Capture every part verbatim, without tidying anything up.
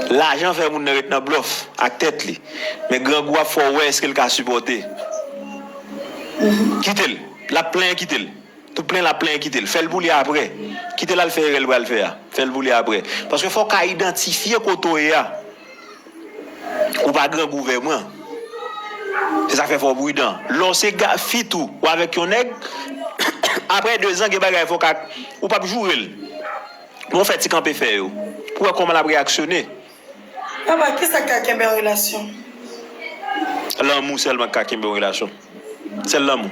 Lajan fè moun nan ret nan blòf ak tèt li. Men grangou ap fè w wè èske l ka sipòte. Kite l. L ap plenyen, kite l. Tout plenyen l ap plenyen, kite l. Fè l pou li apre. Kite l al fè erè l pral fè a. Fè l pou li apre. Paske fò w ka idantifye kote w ye a. Ou pa grangou vè mwen. Se sa k fè fò w pridan. Lè w se ga, fi tou, ou avèk yon nèg, apre de zan, gen bagay fò w ka, ou p ap joure l. Men w fè ti kanpe fè yo. Pou w wè kòman l ap reyaksyone. Papa, kisa k ka kenbe yon relasyon? Lanmou sèlman k ka kenbe yon relasyon. Sèl lanmou.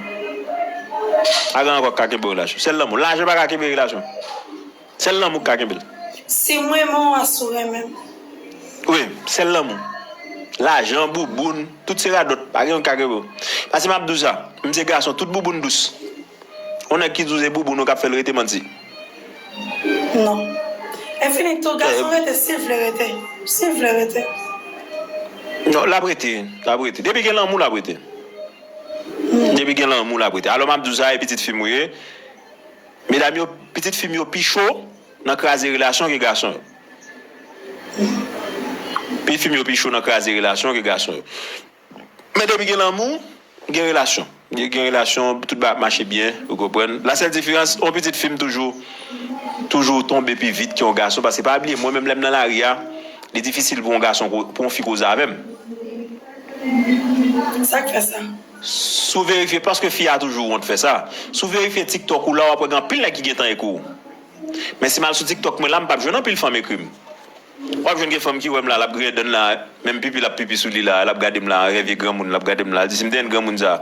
Pa gen ankò k ka kenbe yon relasyon. Sèl lanmou. Lajan pa ka kenbe relasyon. Sèl lanmou k ka kenbe l. Si m renmen w, asou renmen m. Wi, sèl lanmou. Lajan, bouboun, tout se radòt. Pa gen yon k ka kenbe w. Paske m ap di w sa, m se gason, tout bouboun dous. Yon nèg ki di w se bouboun ou k ap fè l rete, manti. Non. Enfini tou, gason rete, si l vle rete. Si l vle rete. Non, l ap rete, l ap rete. Depi gen lanmou, l ap rete. Depi gen lanmou, l ap rete. Alò, m ap di w sa, e pitit fi m ou ye. Medam yo, pitit fi m yo pi cho nan kraze relasyon ke gason yo. Pitit fi m yo pi cho nan kraze relasyon ke gason yo. Men depi gen lanmou, gen relasyon. Gen, gen relasyon, tout bagay ap mache byen, ou konprann. La sèl diferans, yon pitit fi m toujou, toujou tonbe pi vit ke yon gason, paske pa bliye, mwen menm lè m nan lari a, li difisil pou yon gason, ko- pou yon fi koze avè m. Sa k fè sa? Si w verifye, paske fi a toujou wont fè sa. Si w verifye TikTok ou la, w ap wè gen anpil nèg ki gentan ekri w. Men si m al sou TikTok mwen la, m p ap jwenn anpil fanm ekri m. W ap jwenn gen fanm ki wè m la, l ap griyen dan l la, menm pipi l ap pipi sou li la, l ap gade m la, rèv vye granmoun, l ap gade m la. L di, si m te jwenn granmoun sa,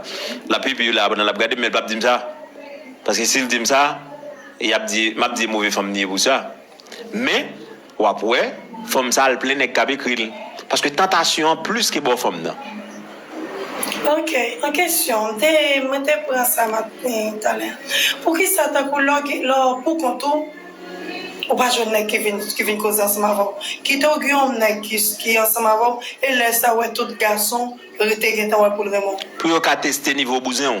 l ap pipi la, pandan l ap gade m, men l p ap di m sa. Paske si l di m sa, y ap di, m ap di e move fanm li ye pou sa. Men, w ap wè, fanm sa al plen nèg k ap ekri l. Paske tantasyon an plis ke bò fanm nan. Ok, an kesyon, m te, mwen te pran sa maten, talè. Poukisa tankou lè w gen, lè w pou kont ou, ou pa jwenn nèg ki vin, ki vin koze ansanm avè w? Kite w gen yon nèg ki, ki ansanm avè w, e lè sa w wè tout gason te gentan wè pou l renmen w. Pou yo ka teste nivo bouzen w.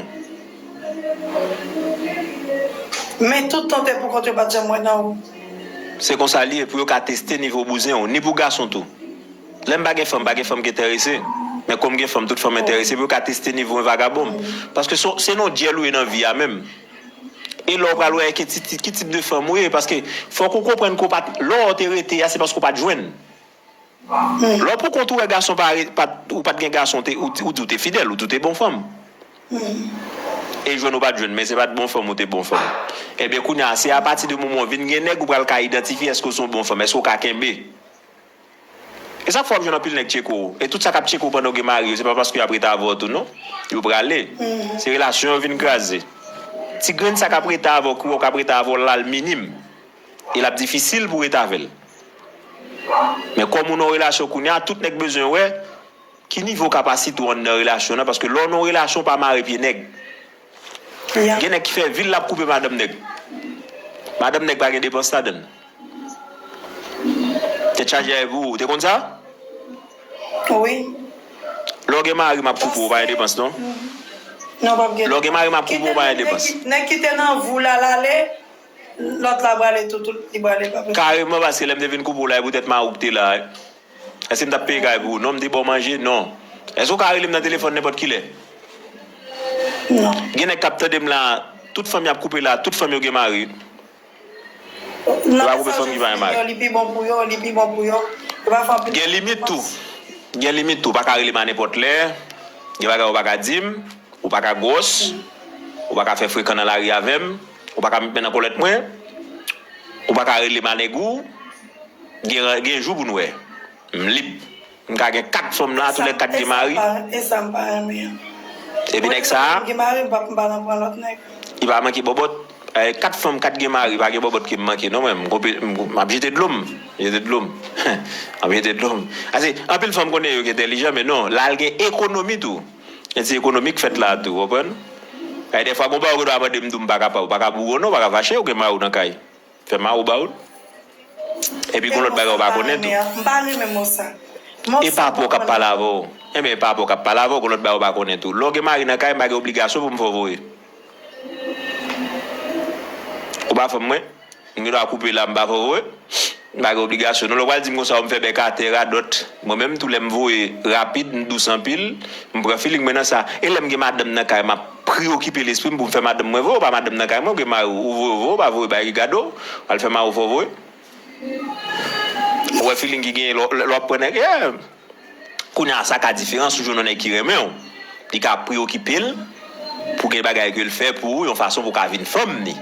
Men tout tan te pou kont yo pa t janm wè nan ou. Se konsa li ye, pou yo ka teste nivo bouzen w, ni pou gason tou. Lè m pa gen fanm, pa gen fanm ki enterese. Men kòm gen fanm, tout fanm enterese, pou yo ka teste nivo en vagabon. Paske se, se nan dyèl ou ye nan vi a menm. E lè w pral wè ki ti, ti, ki tip de fanm ou ye, paske fòk ou konprann ke w pa t, lè w te rete a, se paske w pa t jwenn. Lè w pou kont ou wè gason pa re- pa t- ou pa t gen gason, te- ou, ou di w te fidèl, ou di w te bon fanm. E jwenn ou pa t jwenn, men se pa t bon fanm ou te bon fanm. Ebyen, kounye a, se apati de moman w vin gen nèg, ou pral ka idantifye èske w se yon bon fanm, èske w ka kenbe. E sa k fè w ap jwenn anpil nèg tcheke w. E tout sa k ap tcheke w pandan w gen mari yo, se pa paske y ap rete avè w tou, non. Yo prale. Se relasyon yo vin kraze. Ti grenn sa k ap rete avè w, ki wè w k ap rete avè w la, l minim. E l ap difisil pou w rete avè l. Men kòm ou nan yon relasyon kounye a, tout nèg bezwen wè ki nivo kapasite w anndan relasyon an, paske lè w nan yon relasyon, w pa mare pye nèg. Gen nèg ki fè vi l, l ap koupe madanm nèg. Madanm nèg pa gen depans ladan l. Tèt chaje a e pou ou. Ou te konn sa? Wi. Lè w gen mari, m ap koupe w, w pa gen depans, non. Non, w p ap gen. Lè w gen mari, m ap koupe w, w pa gen depans. Nèg ki te nan vou la, l ale, lòt la prale tou, tou, li prale pa. Kareman, paske lè m te vin koupe w la, e poutèt mari w ki te la. Èske m t ap peye kay pou ou? Non, m te ba w manje? Non. Èske w ka rele m nan telefòn nenpòt kilè? Non. Gen nèg k ap tande m la, tout fanm y ap koupe la, tout fanm yo gen mari. Yo pa koupe fanm ki pa gen mari. Li pi bon pou yo, li pi bon pou yo. Yo pa fè anpil. Gen limit tou. Gen limit tou. Ou pa ka rele m a nenpòt lè. Gen bagay ou pa ka di m. Ou pa ka gwòs. Ou pa ka fè frekan nan lari avè m. Ou pa ka met men nan kòlèt mwen. Ou pa ka rele m a nèg ou. Gen, gen jou pou n wè. M lib. M ka gen kat fanm la, toulèkat gen mari. E sa m pa renmen an. Epi nèg sa a, gen mari, m pa, m pa nan pran lòt nèg. Li pa manke bòbòt. Eh, kat fanm, kat gen mari, pa gen bòbòt ke m manke, non, mwen, m konpe- m- m ap jete dlo m. Jete dlo m. M ap jete dlo m. Ase, anpil fanm konnen yo ki entèlijan, men non, la l gen ekonomi tou. Gen ti ekonomi k fèt la tou, w konprann? Eh, dèfwa, gon bagay ou gen dwa mande m, tou m pa ka pa, ou pa ka boure w non, ou pa ka fache, ou gen mari w nan kay. Fè mari w ba w l. Epi gon lòt bagay ou pa konnen tou. M pa renmen mo sa. E papa w k ap pale avè w. Enben, e papa w k ap pale avè w, gon lòt bagay ou pa konnen tou. Lè w gen mari nan kay, m pa gen obligasyon pou m fè w voye. Ou pa fanm mwen? M gen dwa koupe la, m pa fè w voye. M pa gen obligasyon. Non, lè w pral di m konsa, w m fè bèk atè, radòt. Mwen menm tou, lè m voye rapid, m dous anpil, m pran feeling mwen nan sa. E lè m gen madanm nan kay, m ap preyokipe lespri m pou m fè madanm mwen voye. Ou pa madanm nan kay mwen, ou gen mari w, ou voye, ou voye, ou pa voye, bay gado, al fè mari w fè w voye. Ou wè feeling ki genyen lè w, lè w ap pran nèg, yeah. Kounye a, sa ka diferan si w jwenn yon nèg ki renmen w. Li ka preyokipe l pou gen bagay ke l fè pou ou, yon fason pou w ka vin fanm li.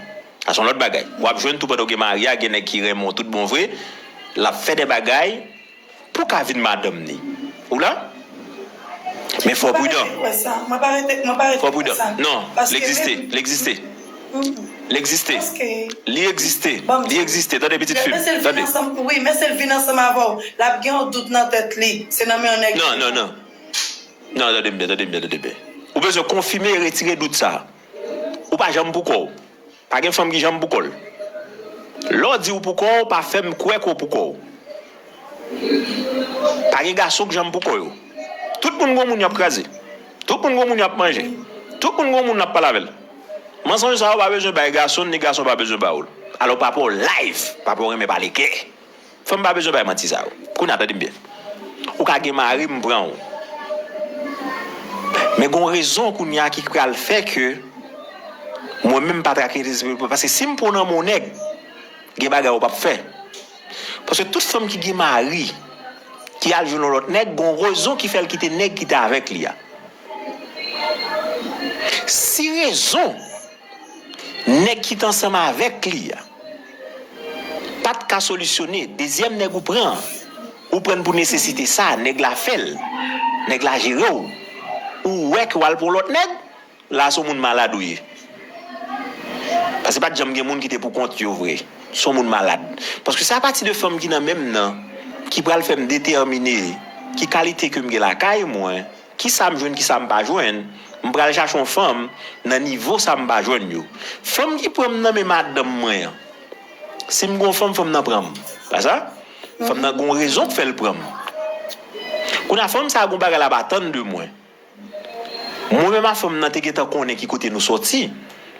Sa se yon lòt bagay. W ap jwenn tou pandan w gen mari a, gen nèg ki renmen w tout bon vre, l ap fè de bagay pou w ka vin madanm li. Ou la? Men fò w pridan. Fò w pridan. Non, l egziste, l egziste. L egziste. Li egziste. Li egziste. Tande, pitit fi m. Tande. Wi, men si l vin ansanm avè w, l ap gen yon dout nan tèt li. Se nan men yon nèg. Non, non, non. Non, tande m byen, tande m byen, tande m byen. Ou bezwen konfime e retire dout sa a. Ou pa janm pou kò w. Pa gen fanm ki janm pou kò l. Lè w di w pou kò w, pa fè m kwè ke w pou kò w. Pa gen gason k janm pou kò yo. Tout moun gon moun y ap kraze. Tout moun gon moun y ap manje. Tout moun gon moun n ap pale avè l. Mansonj sa yo pa bezwen bay gason, ni gason pa bezwen ba w l. Alò, papa w live, papa w renmen pale klè. Fanm pa bezwen bay manti sa yo. Kounye a, tande m byen. Ou ka gen mari, m pran w. Men gon rezon kounye a ki pral fè ke mwen menm pa trake lespri, paske si m pran w nan men yon nèg, gen bagay ou p ap fè. Paske tout fanm ki gen mari, ki al jwenn yon lòt nèg, gon rezon ki fè l kite nèg ki te avèk li a. Si rezon nèg ki t ansanm avèk li a pa t ka solisyone, dezyèm nèg ou pran an, ou pran l pou nesesite sa, nèg la fè l, nèg la jere w, ou wè ke w al pran yon lòt nèg, la se yon moun malad ou ye. Paske pa t janm gen moun ki te pou kont yo vre. Se yon moun malad. Paske se apati de fanm ki nan men m nan ki pral fè m detèmine ki kalite ke m gen lakay mwen, kisa m jwenn, kisa m pa jwenn. M pral chache yon fanm nan nivo sa m pa jwenn yo. Fanm ki pran m nan men madanm mwen an. Si m gon fanm, fanm nan pran m. Pa sa? Fanm nan gon rezon k fè l pran m. Kounye a, fanm sa a gon bagay l ap atann de mwen. Mwen menm a fanm nan te gentan konnen ki kote nou sòti.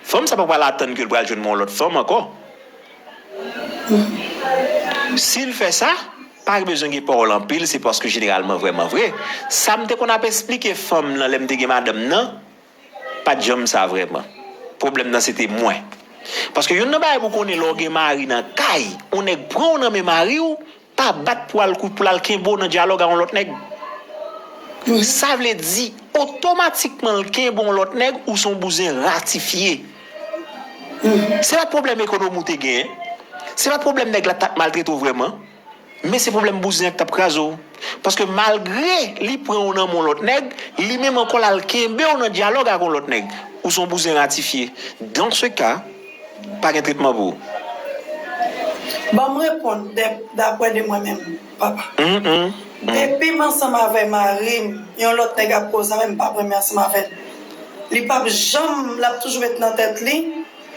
Fanm sa pa pral atann ke l pral jwenn mwen yon lòt fanm ankò. Si l fè sa, pa bezwen gen pawòl anpil, se paske jeneralman vrèman vre. Sa m te konn ap esplike fanm nan lè m te gen madanm nan, pa t janm sa vrèman. Pwoblèm nan se te mwen. Paske youn nan bagay pou konnen lè w gen mari nan kay, yon nèg pran w nan men mari w, pa bat pou al kou-, pou l al kenbe w nan dyalòg a yon lòt nèg. Sa vle di, otomatikman l kenbe yon lòt nèg, ou se yon bouzen ratifye. Se pa t pwoblèm ekonomi w te genyen. Se pa t pwoblèm nèg la t ap maltrete w vrèman. Men se pwoblèm bouzen an k t ap kraze w. Paske malgre li pran w nan men yon lòt nèg, li menm ankò l al kenbe w nan dyalòg ak yon lòt nèg. Ou se yon bouzen ratifye. Dans ce cas, pa gen tretman pou ou. Ban m reponn dè-, daprè de mwen menm, papa. Depi m ansanm avè mari m, yon lòt nèg ap koze avè m, m p ap renmen ansanm avè l. Li p ap janm, l ap toujou met nan tèt li,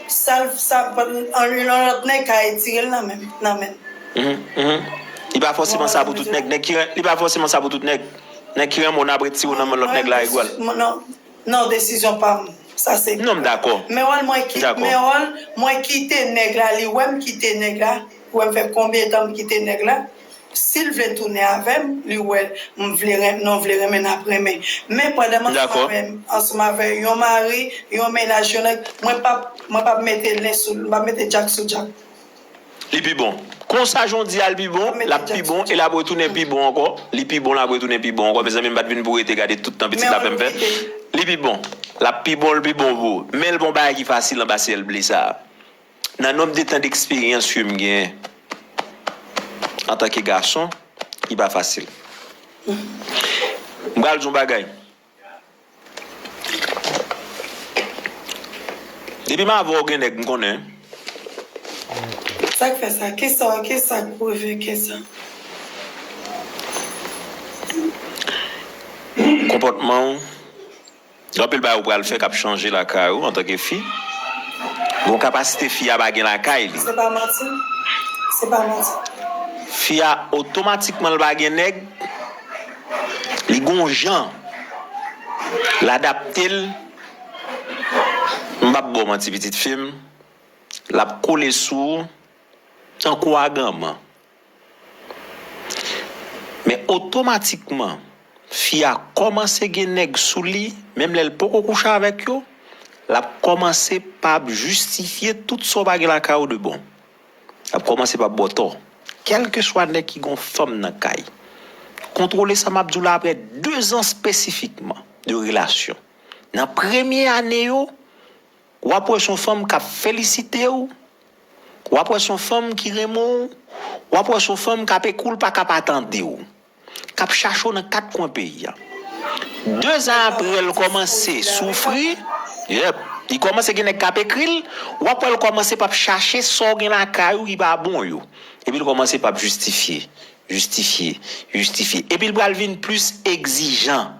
sa l, sa, yon lòt nèg ka etire l nan men, nan men. Li pa fòseman sa pou tout nèg. Nèg ki ren-, li pa fòseman sa pou tout nèg. Nèg ki renmen w nan ap retire w nan men lòt nèg la egwal. Non, non, desizyon pa m. Sa se. Non, m dakò. Men wòl mwen ki-, men wòl mwen kite nèg la, li wè m kite nèg la, wè m fè konbyen tan m kite nèg la. Si l vle tounen avè m, li wè m vle ren-, nou vle renmen, n ap renmen. Men pandan m ansanm avè, ansanm avè yon mari, yon mennaj, yon nèg, mwen p ap, mwen p ap mete len sou, m p ap mete djak sou djak. Li pi bon. Konsa jan w di a, l pi bon, l ap pi bon, e l ap retounen pi bon ankò. Li pi bon, l ap retounen pi bon ankò. Mezanmi, m pa t vin pou rete gade tout tan pitit la fè m fè. Li pi bon. L ap pi bon, l pi bon pou ou. Men l gon bagay ki fasil anba syèl ble sa a. Nan nonb de tan deksperyans ke m genyen antanke gason, li pa fasil. M pral di yon bagay. Depi m avè w gen nèg, m konnen. Sa k fè sa? Kisa, kisa k pwouve ke sa? Konpòtman w. Gen anpil bagay ou pral fè k ap chanje lakay ou antanke fi. Gon kapasite fi a pa gen lakay li. Se pa manti. Se pa manti. Fi a otomatikman l pa gen nèg. Li gon jan l adapte l. M p ap ba w manti, pitit fi m. L ap kole sou ou tankou aganman. otomatikman, fi a kòmanse gen nèg sou li, menm lè l poko kouche avèk yo, l ap kòmanse pa ap jistifye tout sa w pa gen lakay ou de bon. L ap kòmanse pa ap ba w tò. Kèlkeswa nèg ki gen yon fanm nan kay, kontwole sa m ap di w la, apre de zan espesifikman de relasyon. Nan premye ane yo, w ap wè se yon fanm k ap felisite w, w ap wè se yon fanm ki renmen w, w ap wè se yon fanm k ap ekri w, l pa ka pa tande w, k ap chache w nan kat kwen peyi a. De zan apre, l kòmanse soufri, yep, li kòmanse gen nèg k ap ekri l, w ap wè l kòmanse p ap chache sa w gen lakay ou ki pa bon yo. Epi l kòmanse p ap jistifye, jistifye, jistifye. Epi l pral vin plis egzijan.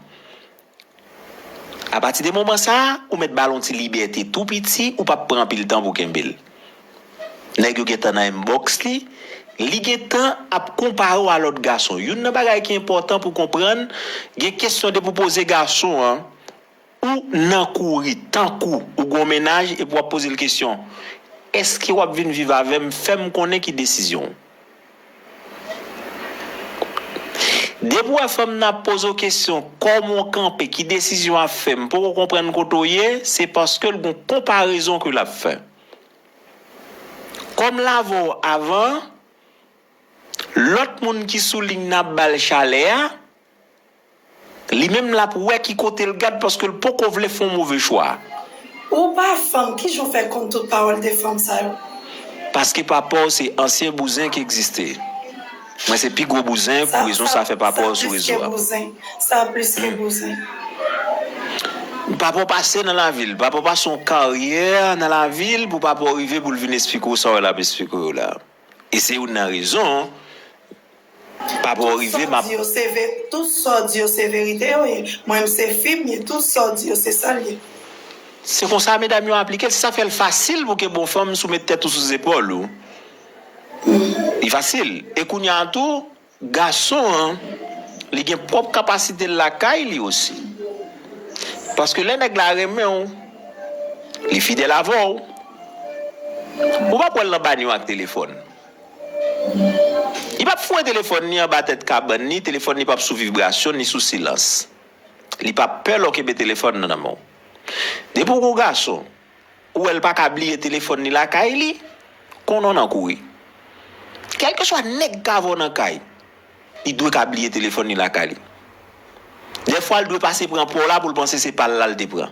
Apati de moman sa a, ou mèt ba l yon ti libète tou piti, ou p ap pran anpil tan pou kenbe l. Nèg yo gentan nan inbox li, li gentan ap konpare w a lòt gason. Youn nan bagay ki enpòtan pou konprann, gen kesyon depi w poze gason an, ou nan kouri, tankou ou gen yon mennaj epi w ap poze l kesyon, èske w ap vin viv avè m, fè m konnen ki desizyon w. Depi w wè fanm nan ap poze w kesyon, kòman w kanpe, ki desizyon w ap fè, m poko konprann kote w ye, se paske l gon konparezon ke l ap fè. Kòm l avè w avan, lòt moun ki sou liy nan ap ba l chalè a, li menm l ap wè ki kote l gad paske l poko vle fè yon move chwa. Ou pa fanm, kijan w fè konn tout pawòl de fanm sa yo? Paske papa w se ansyen bouzen ki egziste. Mwen se pi gwo bouzen, pou rezon sa fè papa w sou rezo a. Sa plis ke bouzen. Sa plis ke bouzen. Papa w pase nan lavil, papa w pase yon karyè nan lavil pou papa w rive pou l vin esplike w sa w wè l ap esplike w la. E se youn nan rezon, papa w rive, m ap. Tout sa w di yo se ve-, tout sa w di yo se verite yo ye. Mwen menm se fi m ye, tout sa w di yo se sa l ye. Se konsa medam yo aplike l, se sa fè l fasil pou ke bon fanm sou met tèt ou sou zepòl ou. Li fasil. E kounye a tou, gason an, li gen pwòp kapasite l lakay li osi. Paske lè nèg la renmen w, li fidèl avè w, ou p ap wè l nan banyo ak telefòn. Li p ap foure telefòn ni anba tèt kabann ni, telefòn li p ap sou vibrasyon ni sou silans. Li p ap pè lè w kenbe telefòn nan nan men w. Depi w gon gason, ou wè l pa ka bliye telefòn li lakay li, konnen w nan kouri. Kèlkeswa nèg k avè w nan kay, li dwe ka bliye telefòn li lakay li. Dèfwa, l dwe pase pran pa w la pou l panse se pa l la l te pran.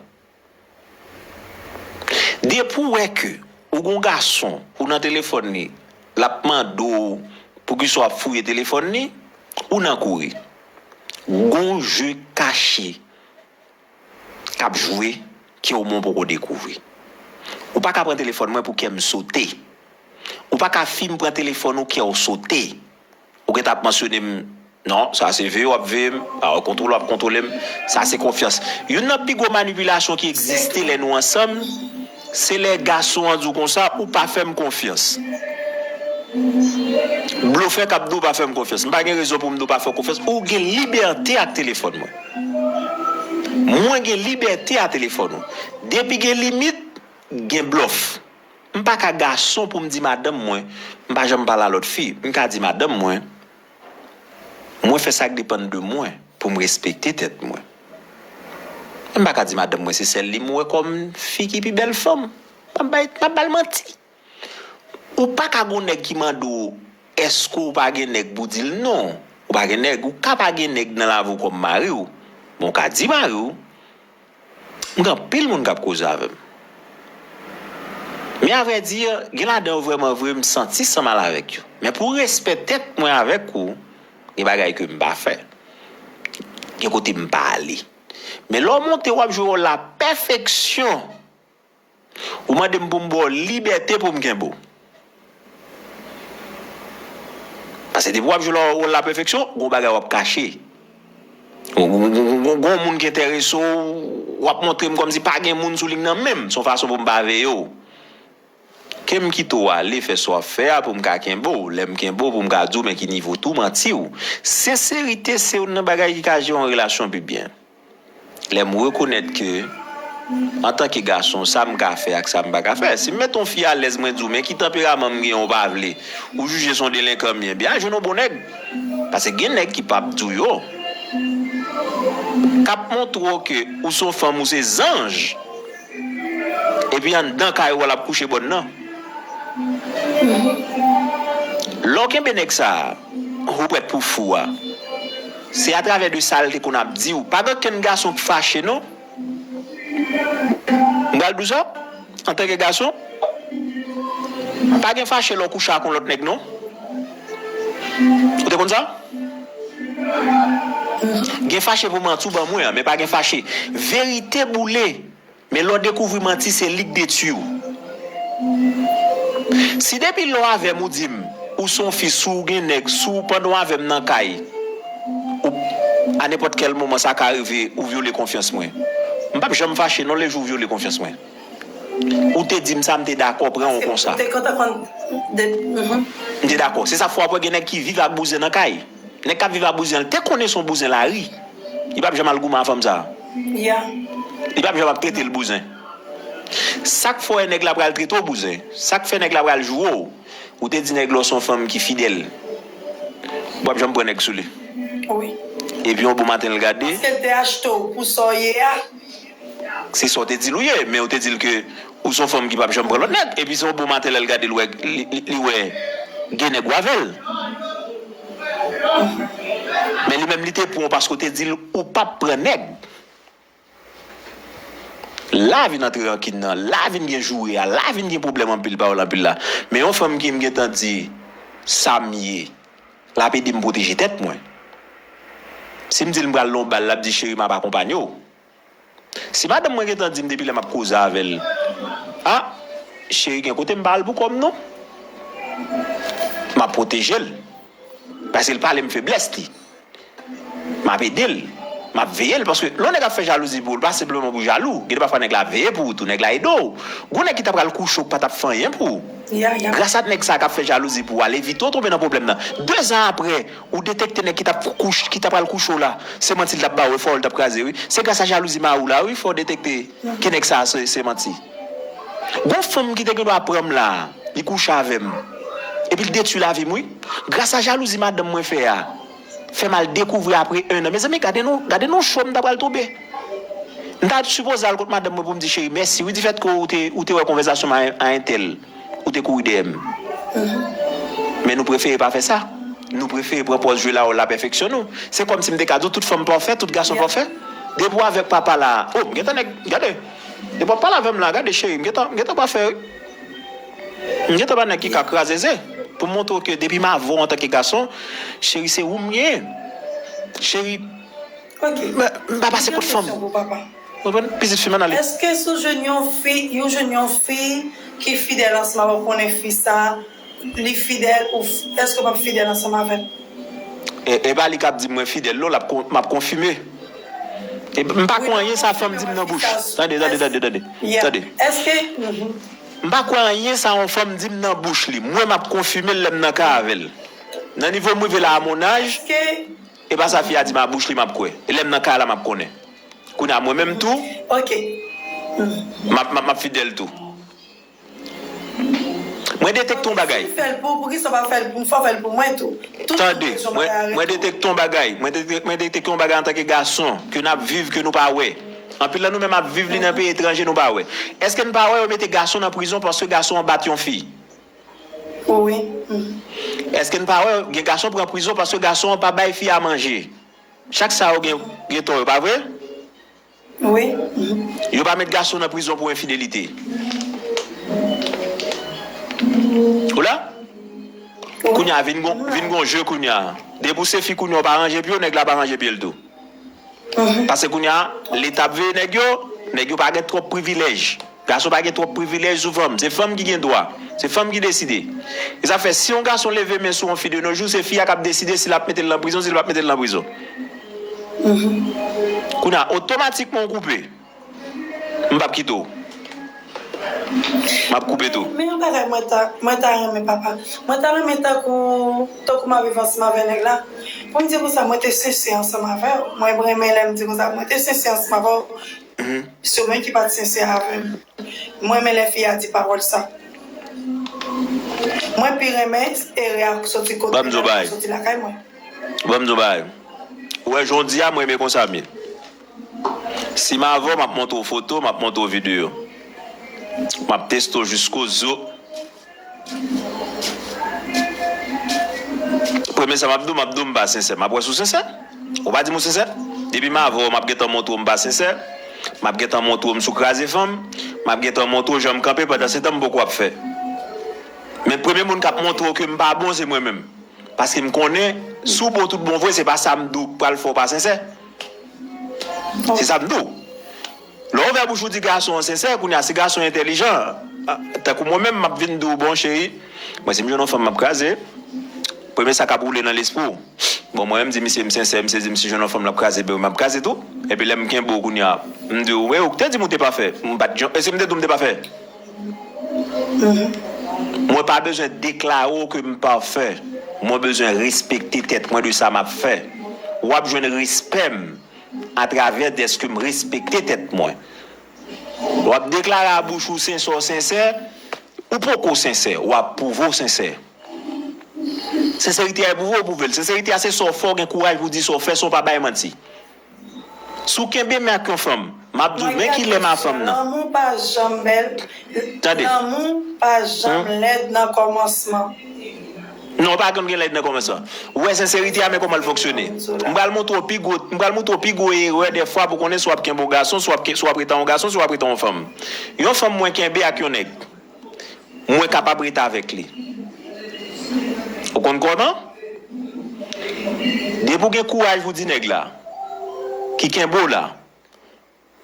Depi w wè ke ou gon gason, ou nan telefòn li, l ap mande w poukisa w ap fouye telefòn li, ou nan kouri. Gon je kache k ap jwe ke omwen w poko dekouvri. Ou pa ka pran telefòn mwen pou kè m sote. Ou pa ka fin pran telefòn ou kè w sote. Ou gentan ap mansyone m, non, sa se veye w ap veye m, a, kontwole w ap kontwole m. Sa se konfyans. Youn nan pi gwo manipilasyon ki egziste lè nou ansanm, se lè gason an di w konsa, ou pa fè m konfyans. Blofè k ap di w pa fè m konfyans. M pa gen rezon pou m di w pa fè w konfyans. Ou gen libète ak telefòn mwen. Mwen gen libète a telefòn ou. Depi gen limit, gen blòf. M pa ka gason pou m di madanm mwen, m pa janm pale a lòt fi. M ka di madanm mwen, mwen fè sa k depann de mwen pou m respekte tèt mwen. Men m pa ka di madanm mwen se sèl li m wè kòm fi ki pi bèl fanm. M ap bay, m ap ba l manti. Ou pa ka gon nèg ki mande w, èske w pa gen nèg pou w di l non. Ou pa gen nèg, ou ka pa gen nèg nan lavi w kòm mari w. Men w ka di mari w, m gen anpil moun k ap koze avè m. Men avrèdi, gen ladan yo vrèman vre, m santi sa m al avèk yo. Men pou respè tèt mwen avèk ou, gen bagay ke m pa fè. Gen kote m pa ale. Men lè w monte, w ap jwe wòl la pèfeksyon. Ou mande m pou m ba w libète pou m kenbe w. Paske depi w ap jwe wòl la pèfeksyon, gon bagay w ap kache. Gon, gon, gon, gon, gon moun ki enterese w, w ap montre m kòmsi pa gen moun sou liy nan menm. Se yon fason pou m pa veye w. Ke m kite w ale fè sa w ap fè a pou m ka kenbe w. Lè m kenbe w pou m ka di w men ki nivo tou m an ti w. Senserite se youn nan bagay ki ka jere yon relasyon pi byen. Lè m rekonèt ke, antanke gason, sa m ka fè ak sa m pa ka fè. Si m mete yon fi alèz, mwen di w, men ki tanperaman m gen, ou pa vle, ou jije se yon delenkan m ye, ebyen, al jwenn yon bon nèg. Paske gen nèg ki p ap di w yo, k ap montre w ke ou se yon fanm, ou se zanj. Epi anndan kay ou a l ap kouche bòn nan. Lè w kenbe nèg sa a, ou prèt pou fou a. Se atravè de sa l te konn ap di w. Pa gen okenn gason k fache non. M pral di w sa, antanke gason, pa gen fache lè w kouche ak yon lòt nèg non. Ou te konn sa? Gen fache pou manti w ban mwen an, men pa gen fache. Verite boule. Men lè w dekouvri manti, se li k detwi w. Si depi lè w avè m ou di m, ou se yon fi, si w gen nèg, si w pandan w avè m nan kay, ou, a nenpòt kèl moman sa ka rive, ou vyole konfyans mwen. M p ap janm fache non le jou w vyole konfyans mwen. Ou te di m sa, m te dakò pran w konsa. Ou te kontan konn de, mhm. M te dakò. Se sa k fè w ap wè gen nèg ki viv ak bouzen nan kay. Nèg k ap viv ak bouzen an, li te konnen se yon bouzen lari. Li p ap janm al goumen a fanm sa a. Yeah. Li p ap janm ap trete l bouzen. Sa k fè w wè nèg la pral trete w bouzen. Sa k fè nèg la pral joure w. Ou te di nèg la w se yon fanm ki fidèl. W ap janm pran nèg sou li. Wi. Epi yon bon maten l gade. Paske l te achte w pou sa w ye a. Se sa w te di l ou ye, men ou te di l ke ou se yon fanm ki p ap janm pran lòt nèg. Epi se yon bon maten lè l gade l wè, li, li, li wè gen nèg ou avè l. Men li menm li te pran w paske w te di l ou p ap pran nèg. La vin antre rankin nan, la vin gen joure a, la vin gen pwoblèm anpil pawòl anpil la. Men yon fanm ki m gentan di sa m ye, l ap ede m pwoteje tèt mwen. Si m di l m pral nan yon bal, l ap di cheri m ap akonpanye w. Si madanm mwen gentan di m depi lè m ap koze avè l, a, cheri gen kote m pa al pou kò m non. M ap pwoteje l. Paske l pale m feblès li. M ap ede l. M ap veye l. Paske lè yon nèg ap fè jalouzi pou ou, l pa senpleman pou jalou. Gen de pafwa nèg la veye pou ou tou, nèg la ede w. Gon nèg ki ta pral kouche w k pa t ap fè anyen pou ou. Ya, ya. Gras a nèg sa k ap fè jalouzi pou ou, al evite w tonbe nan pwoblèm nan. Dezan apre, ou detekte nèg ki t ap kouch-, ki ta pral kouche w la, se manti l t ap ba w, e fò w l t ap kraze, wi. Se gras a jalouzi mari w la, wi, fò w detekte ke nèg sa a se, se manti. Gon fanm ki te gen dwa pran m la, li kouche avè m. Epi l detwi lavi m, wi. Gras a jalouzi madanm mwen fè a, fè m al dekouvri apre en an. Mezanmi, gade non, gade non cho m ta pral tonbe. M ta sipoze al kot madanm mwen pou m di, cheri, mèsi, wi, difèt ke ou te, ou te wè konvèsasyon m a, a entèl. Ou te kouri dèyè m. Men nou prefere pa fè sa. Nou prefere pran pòz jwe la, lapèfeksyon nou. Se kòmsi m te ka di w, tout fanm pafè, tout gason pafè. Depi w avèk papa la, oh, m gentan nèg, gade. Depi w ap pale avè m la, gade cheri, m gentan, m gentan pafè, wi. M gentan pa nèg ki ka kraze ze. Pou m montre w ke depi m avè w antanke gason, cheri, se ou m ye. Cheri, m, m pa pase kot fanm. Ou konprann? Pitit fi m, ann ale. Èske si w jwenn yon fi, yon jwenn yon fi ki fidèl ansanm avè w, konnen fi sa, li fidèl, ou f-, èske w p ap fidèl ansanm avè l? E, e pa li k ap di mwen fidèl, non, l ap kon-, m ap konfime. E m pa kwè anyen sa fanm di m nan bouch. Tande, tande, tande, tande. Tande. Èske, mhm. M pa kwè anyen sa yon fanm di m nan bouch li. Mwen, m ap konfime l lè m nan kay avè l. Nan nivo m rive la, a mon âge, e pa sa fi a di m a bouch li m ap kwè. E lè m nan kay la, m ap konnen. Kounye a, mwen menm tou, m ap, m ap, m ap fidèl tou. Mwen detekte yon bagay. Si m fè l pou ou, poukisa w pa fè l pou m? Fò w fè l pou mwen tou. Tout rezon bagay la. Tande, mwen, mwen detekte yon bagay. Mwen detekte, mwen detekte yon bagay antanke gason, ke n ap viv, ke nou pa wè. Anpil nan nou menm ap viv li nan peyi etranje, nou pa wè. Èske n pa wè yo mete gason nan prizon paske gason an bat yon fi? Wi. Èske n pa wè gen gason pran prizon paske gason an pa bay fi a manje? Chak sa yo gen, gen tò yo, pa vre? Wi. Yo pa met gason nan prizon pou enfidelite. Ou la? Wi. Kounye a, vin gon, vin gon je kounye a. Depi w se fi kounye a, w pa ranje pye w, nèg la pa ranje pye l tou. Paske kounye a, Leta ap veye nèg yo, nèg yo pa gen twòp privilèj. Gason pa gen twòp privilèj sou fanm. Se fanm ki gen dwa. Se fanm ki deside. E sa fè, si yon gason leve men sou yon fi de nos jours, se fi a k ap deside si l ap mete l nan prizon, si l p ap mete l nan prizon. Kounye a, otomatikman ou koupe. M p ap kite w. M ap koupe tou. Men yon bagay mwen ta, mwen ta renmen, papa. Mwen ta renmen tankou, tankou m ap viv ansanm avè nèg la. Pou m di konsa, mwen te sensè ansanm avè w. Mwen renmen lè m di konsa, mwen te sensè ansanm avè w. Se ou menm ki pa t sensè avè m. Mwen renmen lè fi a di pawòl sa. Mwen pi renmen erè a soti kote l, soti lakay mwen. Ban m di w bagay. Ou wè, jan w di a, mwen renmen konsa m ye. Si m avè w, m ap montre w foto, m ap montre w videyo. M ap teste w jisko zo. Premye sa m ap di w, m ap di w m pa sensè. M ap wè si w sensè. Ou pa di m ou sensè. Depi m avè w, m ap gentan montre w m pa sensè. M ap gentan montre w m sou kraze fanm. M ap gentan montre w jan m kanpe pandan se tan m poko ap fè. Men premye moun k ap montre w ke m pa bon, se mwen menm. Paske m konnen, si w bon tout bon vre, se pa sa m di w k pral fè w pa sensè. Se sa m di w. Lè w ouvè bouch ou di gason an sensè, kounye a, si gason an entèlijan, a, tankou mwen menm, m ap vin di w, bon, cheri, mwen, si m jwenn yon fanm, m ap kraze. Premye sa k ap woule nan lespri w. Bon, mwen menm, m di misye m sensè, misye di m si jwenn yon fanm, l ap kraze, ben, m ap kraze tou. Epi lè m kenbe w kounye a, m di w, wi, ou te di m ou te pafè. M pa t jan, e si m te di w m te pafè? Mwen pa bezwen deklare w ke m pafè. Mwen bezwen respekte tèt mwen de sa m ap fè. W ap jwenn respè m atravè dèske m respekte tèt mwen. W ap deklare a bouch ou sensè, w sensè, ou poko sensè, w ap pwouve w sensè. Senserite a e pwouve w pwouve l. Senserite a se sa w fè, w gen kouraj pou w di sa w fè san w pa bay manti. Si w kenbe men ak yon fanm, m ap di w, men kilè m a fanm nan. Lanmou pa janm bèl. Tande. Lanmou pa janm lèd nan kòmansman. Non, pa konn gen lèd nan kòmansman. Ou wè senserite a, men kòman l fonksyone. M pral montre w pi gwo, m pral montre w pi gwo erè dèfwa pou konnen si w ap kenbe yon gason, si w ap ke-, si w ap rete yon gason, si w ap rete yon fanm. Yon fanm mwen kenbe ak yon nèg. Mwen kapab rete avèk li. Ou konn kòman? Depi w gen kouraj pou di nèg la, ki kenbe w la,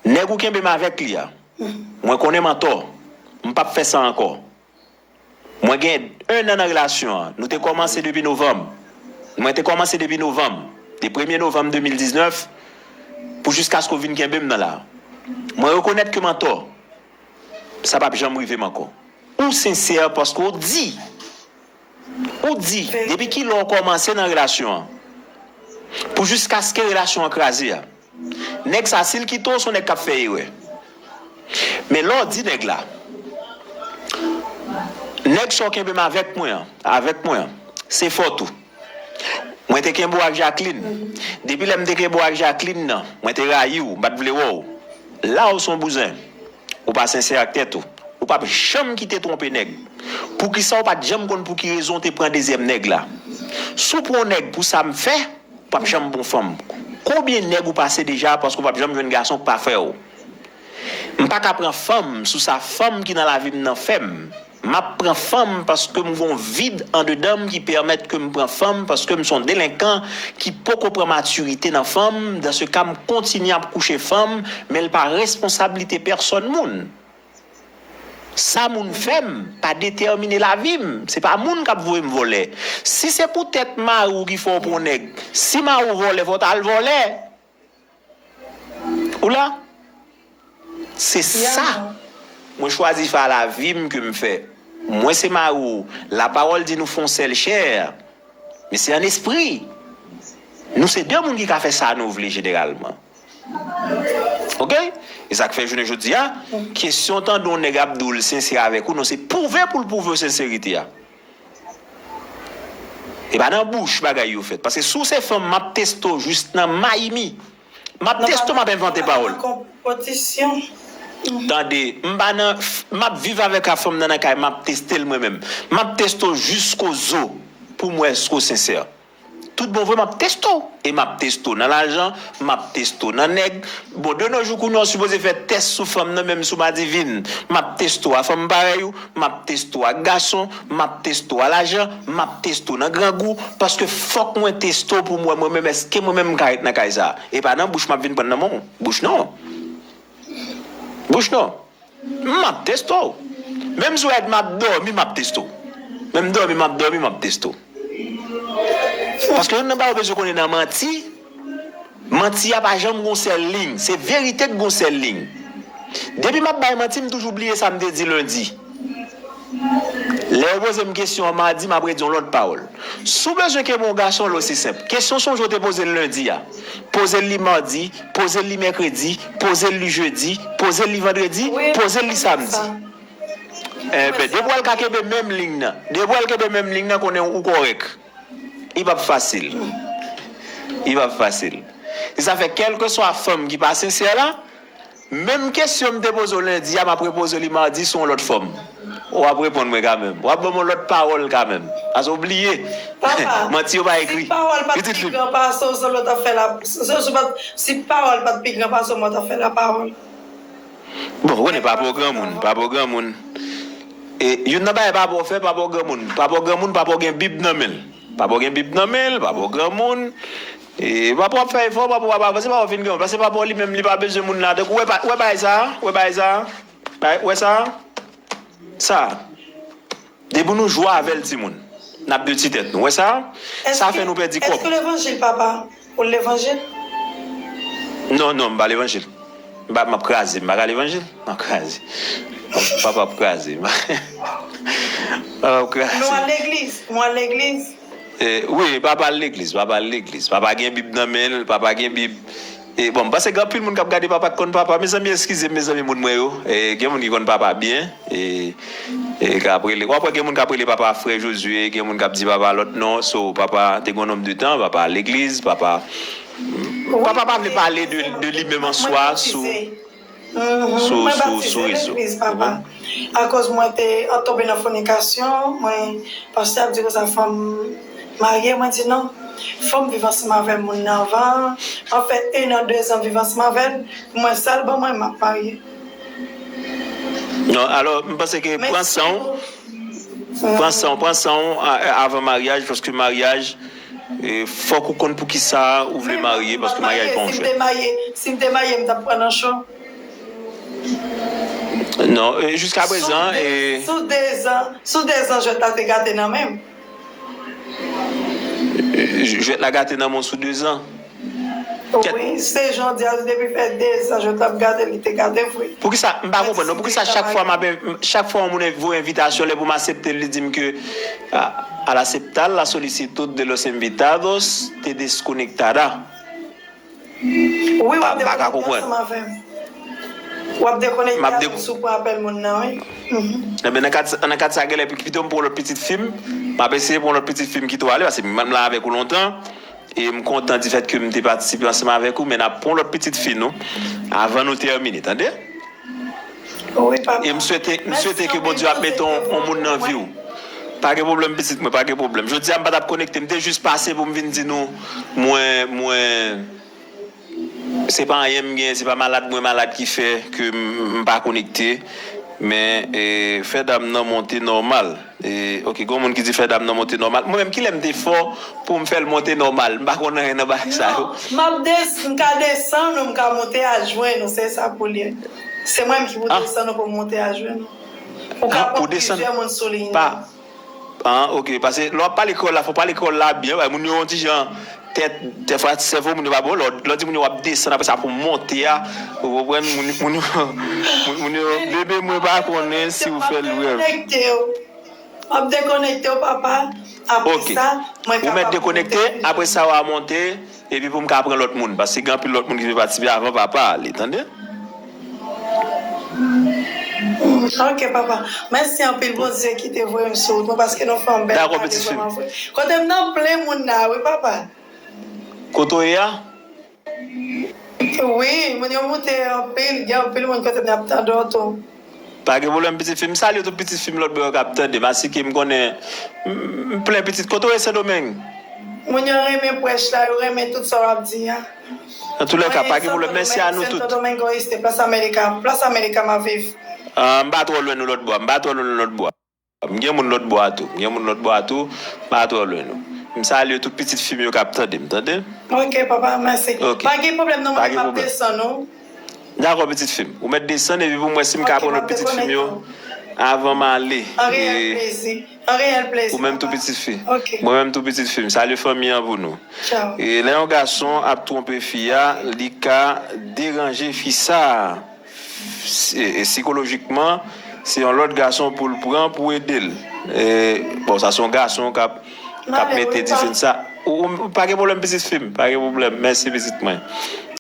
nèg ou kenbe m avèk li a, mwen konnen m antò. M p ap fè sa ankò. Mwen gen en an nan relasyon an. Nou te kòmanse depi novanm. Mwen te kòmanse depi novanm. De premye novanm de mil diznèf pou jiskaske w vin kenbe m nan la. Mwen rekonèt ke m antò. Sa p ap janm rive m ankò. Ou sensè paske w di. Ou di, depi kilè w kòmanse nan relasyon an? Pou jiskaske relasyon an kraze a. Nèg sa, si l kite w, se yon nèg k ap fè erè. Men lè w di nèg la, nèg sa w kenbe m avèk mwen an, avèk mwen an, se fòt ou. Mwen te kenbe w ak Jacqueline. Depi lè m te kenbe w ak Jacqueline nan, mwen te rayi w, m pa t vle wè w. La w se yon bouzen. Ou pa sensè ak tèt ou. Ou p ap janm kite twonpe nèg. Poukisa w pa t janm konn pou ki rezon w te pran dezyèm nèg la? Si w pran yon nèg pou sa m fè, w p ap janm bon fanm. Konbyen nèg ou pase deja paske w p ap janm jwenn gason k pafè w? M pa ka pran fanm sou sa fanm ki nan lavi m nan fè m. M ap pran fanm paske m gon vid andedan m ki pèmèt ke m pran fanm, paske m se yon delenkan ki poko pran matirite nan fanm, dans ce cas m kontinye ap kouche fanm, men l pa responsablite pèsòn moun. Sa moun fè m pa detèmine lavi m, se pa moun k ap voye m vòlè. Si se poutèt mari w ki fè w pran nèg, si mari w vòlè, fò w t al vòlè. Ou la? Se sa. Mwen chwazi fè a lavi m ke m fè. Mwen se mari w. Lapawòl di nou fè yon sèl chè. Men se an espri. Nou se de moun ki ka fè sa nou vle jeneralman. Oke? E sa k fè jounen jodi a, kesyon tande yon nèg ap di w l sensè avèk ou, non, se pwouve pou l pwouve w senserite a. E pa nan bouch bagay yo fèt. Paske si w se fanm, m ap teste w jis nan mayimi. M ap teste w, m ap envante pawòl. Tande, m pa nan, m ap viv avèk a fanm nan nan kay, m ap teste l mwen menm. M ap teste w jisko zo pou m wè èske w sensè. Tout bon vre, m ap teste w. E m ap teste w nan lajan, m ap teste w nan nèg. Bon, de nos jours, kounye a, w sipoze fè tès sou fanm nan, menm sou madivin. M ap teste w a fanm parèy ou, m ap teste w ak gason, m ap teste w a lajan, m ap teste w nan grangou, paske fòk mwen teste w pou m wè mwen menm, èske mwen menm m ka ret nan kay sa a. E pa nan bouch m ap vin pran nan men w. Bouch non. Bouch non. M ap teste w. Menm si w wè m ap dòmi, m ap teste w. Menm dòmi, m ap dòmi, m ap teste w. Paske youn nan bagay ou bezwen konnen nan manti, manti a pa janm gon sèl liy. Se verite k gon sèl liy. Depi m ap bay manti, m toujou bliye sa m te di lendi. Lè yo poze m kesyon an madi, m ap redi yon lòt pawòl. Si w bezwen kenbe yon gason, l osi senp. Kesyon sonje w te poze l lendi a. Poze l li madi, poze l li mèkredi, poze l li jedi, poze l li vandredi, poze l li samdi. Enben, depi w al ka kenbe menm liy nan, depi w al kenbe menm liy nan, konnen ou kòrèk. Li p ap fasil. Li p ap fasil. Se sa fè, kèlkeswa fanm ki pa sensè la, menm kesyon m te poze w lendi a, m ap repoze li madi sou yon lòt fòm. W ap reponn mwen kanmenm. W ap ban m yon lòt pawòl kanmenm. Paske w bliye. Papa, manti yo pa ekri. Si pawòl pa t pi gran pase w, se w t ap fè la, se, se, se pa t, si pawòl pa t pi gran pase w, mwen t ap fè la pawòl. Bon, ou konnen papa w granmoun, papa w granmoun. E, youn nan bagay papa w fè, papa w granmoun. Papa w granmoun, papa w gen bib nan men l. Papa w gen bib nan men l, papa w granmoun. E, papa w ap fè efò, papa w ap avanse, papa w fin granmoun. Paske papa w li menm, li pa bezwen moun la. Donk, ou wè pa, ou wè bagay sa a? Ou wè bagay sa a? Bagay, ou wè sa a? Sa a. Depi nou jwe avè l, timoun, n ap detwi tèt nou. Wè sa? Sa fè nou pèdi kòb. Èske levanjil, papa? Ou levanjil? Non, non, m pa levanjil. M pa, m ap kraze. M pa ka levanjil. M ap kraze. Papa ap kraze. Papa ap kraze. Nou al legliz? Nou al legliz? Eh, wi, papa al legliz. Papa al legliz. Papa gen bib nan men l. Papa gen bib. E, bon, m panse gen anpil moun k ap gade papa k konn papa. Mezanmi, eskize m, mezanmi, moun mwen yo. E, gen moun ki konn papa byen. E, e, k ap rele. W ap wè gen moun k ap rele papa frè Jozye, gen moun k ap di papa lòt non. So, papa te gen yon nonm de tan, papa al legliz, papa, papa pa vle pale de, de li menm an swa sou, sou, sou, sou rezo. Ou konprann? Akoz mwen te an tonbe nan fònikasyon, mwen, pastè ap di konsa, fò m marye, mwen di non. Fò m viv ansanm avè moun nan anvan. An fèt, en an, de zan m viv ansanm avè l. Pou mwen, sa l ban mwen, m ap marye. Non, alò, m panse ke pran san w, pran san w, pran san w a-, avan maryaj, paske maryaj, e, fòk ou konn poukisa ou vle marye, paske maryaj pa yon jwèt. Si m te marye, si m te marye, m t ap pran nan cho. Non, e, jiska prezan, e, sou de zan, sou de zan, jwèt la te gate nan men m. Jwèt la gate nan men w sou de zan. Wi, se jan w di a, depi fè de zan, jwèt la ap gate, li te gate vre. Poukisa, m pa konprann non, poukisa chak fwa m ap, chak fwa yon moun voye envitasyon, lè pou m aksepte l, li di m ke, a, al aceptar la solicitud de los invitados, te desconectará. Wi, w ap dekonekte ansanm avè m. W ap dekonekte avè m si w pran apèl moun nan, wi. Enben, nan kad, nan kad sa, genlè pito m pran lòt pitit fi m. M ap eseye pran lòt pitit fi m kite w ale, paske m la avèk ou lontan. E m kontan difèt ke m te patisipe ansanm avèk ou, men n ap pran lòt pitit fi nou avan nou tèmine, tande? Wi, papa. E m swete, m swete ke Bondye ap mete yon, yon moun nan vi w. Pa gen pwoblèm, pitit mwen, pa gen pwoblèm. Jodi a, m pa t ap konekte, m te jis pase pou m vin di nou, mwen, mwen, se pa anyen m gen, se pa malad mwen malad ki fè ke m, m pa konekte. Men, e, fè dam nan monte nòmal. E, ok, gen moun ki di fè dam nan monte nòmal. Mwen menm, kilè m te fò pou m fè l monte nòmal? M pa konn anyen nan bagay sa yo. Non, m ap des-, m ka desann ou, m ka monte al jwenn ou, se sa pou l ye. Se mwen menm ki pou desann ou pou m monte al jwenn ou. Ou ka pran plizyè moun sou liy nan. Ah, ok, paske lè w ap pale kreyòl la, fò w pale kreyòl la byen, wi, moun yo yon ti jan tèt, dèfwa sèvo moun yo pa bon, lè w, lè w di moun yo w ap desann, apre sa pou w monte a, ou konprann, moun, moun yo, moun, moun yo, bebe, mwen pa konnen si w fè l rèv. M ap dekonekte w, papa. Apre sa, mwen kapab monte. Ok. Ou mèt dekonekte, apre sa w a monte, epi pou m ka pran lòt moun, paske gen anpil lòt moun ki vle patisipe avan papa ale, tande? Ok, papa. Mèsi anpil, Bondye ki te voye m sou wout mwen, paske nou fè yon bèl pale vrèman vre. Dakò, pitit fi m. Kote m nan plen moun la, wi, papa. Kote w ye a? Wi, moun yo moute anpil, gen anpil moun kote m nan ap tande w tou. Pa gen pwoblèm, pitit fi m. M salye tout pitit fi m lòt bò yo k ap tande m. Asike m konnen m, m plen pitit. Kote w ye, Sendomeng? Moun yo renmen prèch la, yo renmen tout sa w ap di a. Antoulèka, pa gen pwoblèm. Mèsi a nou tout. Santo Domingo Este, Plas Amerika, Plas Amerika m ap viv. Ah, m pa twò lwen nou lòt bò a. M pa twò lwen nou lòt bò a. M gen moun lòt bò a tou. M gen moun lòt bò a tou. M pa twò lwen nou. M salye tout pitit fi m yo k ap tande m, tande? Ok, papa, mèsi. Ok. Pa gen pwoblèm non, mwen menm m ap desann ou. Dakò, pitit fi m. Ou mèt desann epi pou m wè si m ka pran lòt pitit fi m yo avan m ale. An reyèl plezi. An reyèl plezi, papa. Ou menm tou, pitit fi. Ok. Mwen menm tou, pitit fi m. Salye fanmi an pou nou. Tchaw. E lè yon gason ap twonpe fi a, li ka deranje fi sa a. Si-, e, sikolojikman, se yon lòt gason pou l pran pou ede l. E, bon, sa se yon gason k ap, k ap mete dife nan sa. Ou, ou, pa gen pwoblèm, pitit fi m. Pa gen pwoblèm. Mèsi, pitit mwen.